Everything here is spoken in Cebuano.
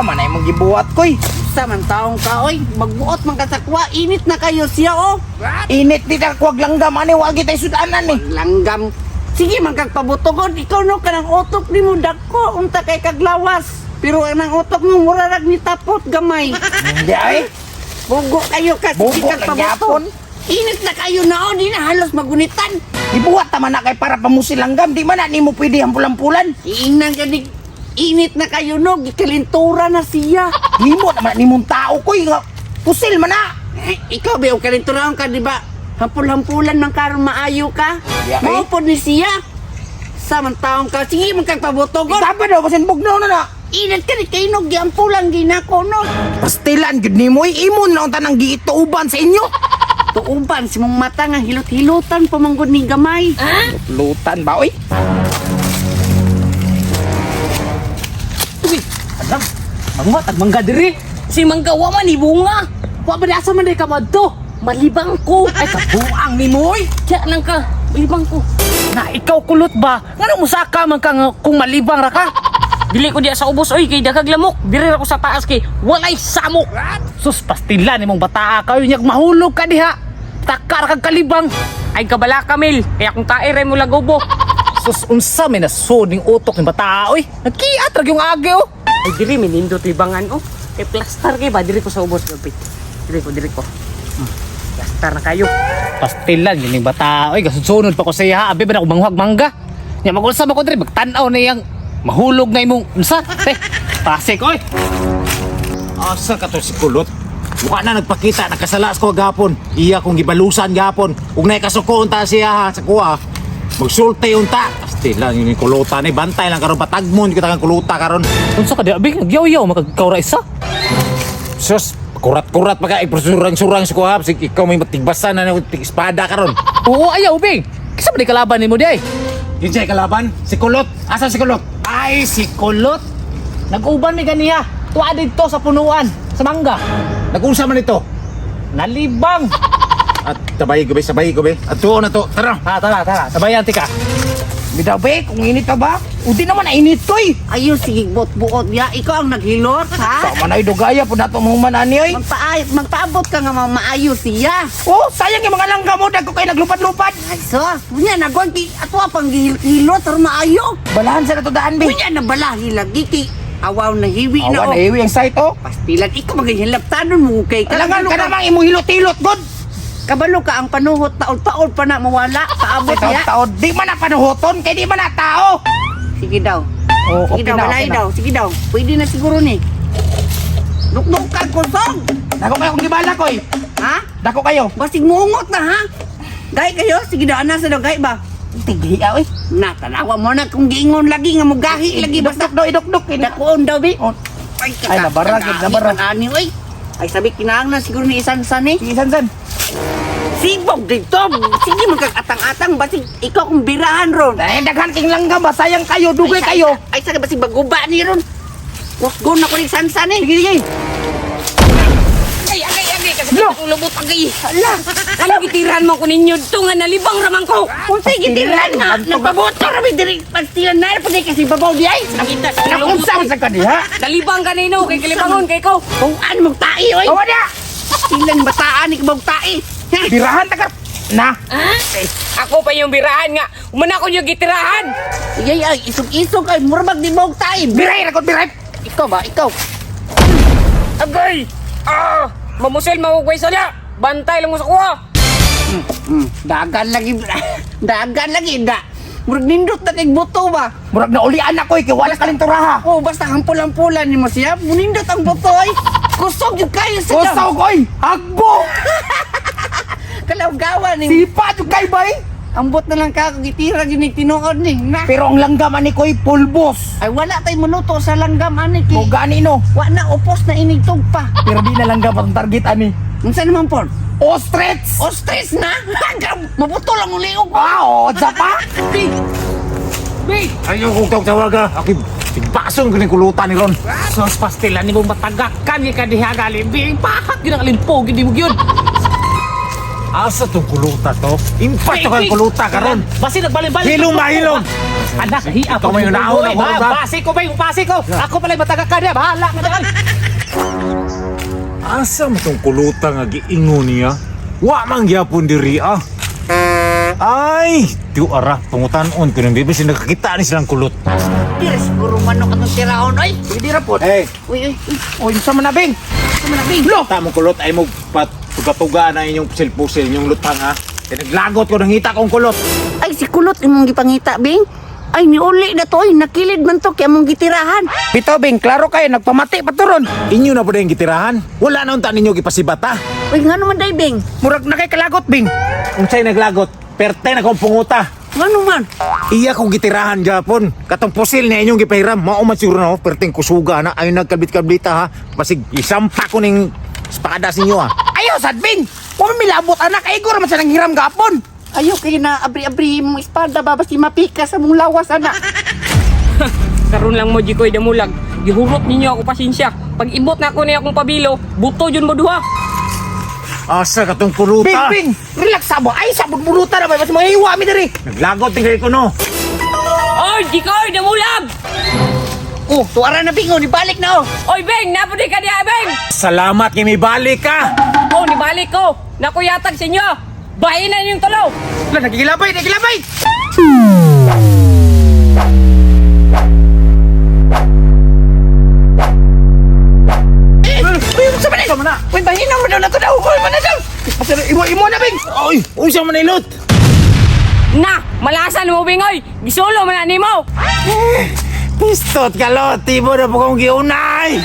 man ay mong gibuhat koy. Sa man taong ka oy, magbuot man ka sa kuwa, init na kayo siya oh. Init di ta kuwag langgam ani wa gitay sudanan ni. Langgam. Sige man kag pabutogon, ikaw no kanang utok nimo dako unta kay kaglawas. Pero ang utok mo mura rag ni tapot gamay. Hindi ay. Bugo kayo ka, sige Bugo kag lang pabuto. gyapon. Init na kayo na oh, di na halos magunitan. Gibuhat ta man na kay para pamusil langgam, di man na nimo pwede hampulan-pulan. Iingnan ka ni init na kayo no, gikalintura na siya. Himo naman na nimong tao koy nga pusil man na. Eh, ikaw ba, kalinturan ka, di ba? Hampul-hampulan man karon maayo ka. Ya, eh. Mao pod ni siya. Sa man taong ka, sige man kag pabutogon. Tama daw basin bugnaw na na. Init ka ni kainog giampulan ginako no. Pastilan gyud nimo eh. Imo na unta nang giituuban sa inyo. Tuuban si mong mata nga hilot-hilotan pamanggod ni gamay. Lutan ba oy? Uy, alam, mangwa tag mangga diri. Si mangga wa man ibunga. Wa ba asa man day ka madto? Malibang ko. Ay kabuang nimo oy. Diya lang ka. Malibang ko. Na ikaw kulot ba? Ngano musaka man ka nga kung malibang ra ka? Dili ko diya sa ubos oy kay dagag lamok. Diri ra ko sa taas kay walay samok. Sus pastila nimong bataa kayo nyag mahulog ka diha. Takar kag kalibang. Ay kabala kamil. Kaya kung tae ray mo lagobo. Sus unsa may nasod ning utok ning bataa oy. Nagkiat ra gyung agi oh. Ay diri minindot libangan oh. Kay plastar kay ba diri ko sa ubos gapit. Diri ko, diri ko. Plastar na kayo. Pastilan yun ning bataa oy. Gasunod pa ko sa iya. Abi ba na ako manguhag mangga? Nya magulsa ba ko diri magtan-aw na iyang mahulog na imong unsa? Te, pasik oy. Asa ka to si Kulot? Wa na nagpakita, nakasalas ko gapon. Iya kong gibalusan gapon. Ug nay kasuko unta siya ha, sa kuha. Magsulti unta. Pastila yun yung kulutan ni bantay lang karon patagmon kita kang kuluta karon. Unsa ka di abi? Nagyaw-yaw makagkaw ra isa. Sus, kurat-kurat pa ka isurang-surang sa kuha. Sig ikaw may matigbasan na tig espada karon. Oo, ayaw, Bing. Kisa ba di kalaban nimo di ay? Yun siya kalaban, si Kulot. Asa si Kulot? Ay, si Kulot. Nag-uban mi ganiya. Tuwa didto sa punuan, sa mangga. Nag-unsa man ito? Nalibang. At sabay ko be, sabay ko be. At tuo na to. Tara. Ha, tara, tara. Sabayan tika. Bidaw be, kung init ka ba? Udi naman na init koy. Ayo sige buot-buot ya, ikaw ang naghilot ha. Sama na dugaya po nato mahuman ani oy. Magpaay, magpaabot ka nga maayo siya. Oh, sayang yung mga langgam mo dagko kay naglupad-lupad. Ay so, unya nagwan ki ato pang gihilot aron maayo. Balahan sa natudaan be. Unya na balahi lagi kay awaw na hiwi na Awan oh. na iwi ang site oh. Pastilan ikaw magihilaptanon mo kay Alangan kabalo ka namang imong hilot-hilot god. Kabalo ka ang panuhot taod-taod pa na mawala paabot ya. Taod-taod di man na panuhoton kay di man na tao. Sige daw. Oh, Sige okay daw, na, balay okay na. daw. Sige daw. Pwede na siguro ni. Dukduk ka kusog. Dako kayo kung gibala koy. Ha? Dako kayo. Basig muungot na ha. Gay kayo, sige daw ana sa daw gay ba. Tigli oy. Na tanawa mo na kung giingon lagi nga mugahi lagi basta Idukduk daw idukduk kini. dakuon daw bi. Oh. Ay, Ay, nabara, gid, nabara. Ani oy. Ay sabi kinahanglan siguro ni isan san eh. Sige san-san. Sibog dito. Sige magkakatang-atang basig ikaw kung birahan ron. Ay daghan king langgam ba sayang kayo dugay kayo. Ay sa basig baguba ni ron. Wasgon na ko ni sansan eh. Sige sige. Ay agay agay kasi Lo! tulubot agay. Hala. Ano gitirahan mo ko ninyo dito nga nalibang raman ko. Kung sige gitiran na, nagpaboto rami diri pastilan na pud kasi babaw di ay. Nakita sa Nakunsa man sa kaniha. Nalibang ka nino kay kalibangon kay ko. Kung ano mong tai oy. Awa na. Silang bataan ni kabog tai. Ha? Birahan ta ka. Na. Ay, ako pa yung birahan nga. Umana ko yung gitirahan. Ay ay isog-isog ay murag di bog tai. Biray ra ko biray. Ikaw ba ikaw? Agay! Ah! Mamusel mawugway sala. Bantay lang mo sa kuha. Dagan lagi dagan lagi da. Murag nindot na kay buto ba. Murag na ulian ako eh, kay wala kalinturaha. Oh, basta hampol-hampulan nimo siya. Munindot ang buto ay. Kusog jud kayo sa Kusaw ko oy. Hagbo. Kalawgawan ni. Sipa jud kay bay. Ambot na lang ka kung gitira gyud ni tinuod ni. Na. Pero ang langgam ani koy pulbos. Ay wala tay maluto sa langgam ani Mo kay. gani no. Wa na upos na inig tugpa. Pero di na langgam ang target ani. Unsa naman por? Ostrich. Ostrich na? Mabuto lang uli ko. Ah, oh, sa pa. Bing! Ayaw kong tawag tawaga. Aki tigbason ko ni kulutan ni ron. Sus pastila nimong matagakan gyud ka diha gali. Bing, pahat gyud ang alimpog gyud nimo gyud. Asa tong kuluta to? Impat to kang kuluta karon. Basi nagbalin-balin. Hilom ba, hilom? Anak, hiya. Ikaw may unahon ako, ba? Basi ko ba, basi ko. Ako pala'y mataga ka niya. Bahala ka na. Asa mo tong kuluta nga giingon niya? Wa man gyapon diri ah. Ay, tiyo ara pangutanon ko nang bibi nakakita ni silang kulot. Diri siguro manok atong tiraon oy. Pwede ra pod. Hey, Uy, uy, uy. Oy, unsa man na Bing? Unsa man na, Bing? Lo, ta mong kulot ay mo pat tuga-tuga na inyong pusil-pusil inyong lutang ha. Kay naglagot ko nangita kong kulot. Ay si kulot imong gipangita, Bing. Ay niuli na to oy, nakilid man to kay among gitirahan. Bitaw Bing, klaro kayo nagpamati pa to ron. Inyo na po na yung gitirahan. Wala na unta ninyo gipasibata. Uy, ngano man day, Bing? Murag na kay kalagot Bing. Unsay naglagot? Perte na kong punguta. Ngano man? Iya kong gitirahan gapon. Katong pusil na inyong gipahiram. Mao man siguro na oh, perting kusuga na ayon nagkalbit-kalbita ha. Basig isampa ko ning espada sa inyo ha. Ayaw sad Bing. Wa man milabot anak ay gura man sa nanghiram gapon. Ayaw kay na abri-abri imong espada ba basi mapika sa mong lawas ana. Karon lang mo Jikoy damulag. Gihurot ninyo ako pasensya. Pag ibot na ako niya akong pabilo, buto jud mo duha. Asa katong kuluta. Bing, Bing, relax sa mo. Ay sabot bulutan na ba basi mahiwa mi diri. Naglagot tingay ko no. Oy, Jikoy damulag! Oh, tuara na Bing, oh, nibalik na oh. Oy, Beng, napudi ka diha, Beng! Salamat kay may balik ka. Oh, nibalik ko. Nakuyatag sa inyo. Bahinan yung tulo. Lah nagigilabay, nagigilabay. Eh, uy, unsa man eh? man na? Uy, bahina mo daw na to daw. Uy, man na daw. Basta imo imo na Bing. Oy, unsa man ilot? Na, malasan mo, Beng, oy. Gisulo man na nimo. Pistot kalot, tibo na po kong giunay.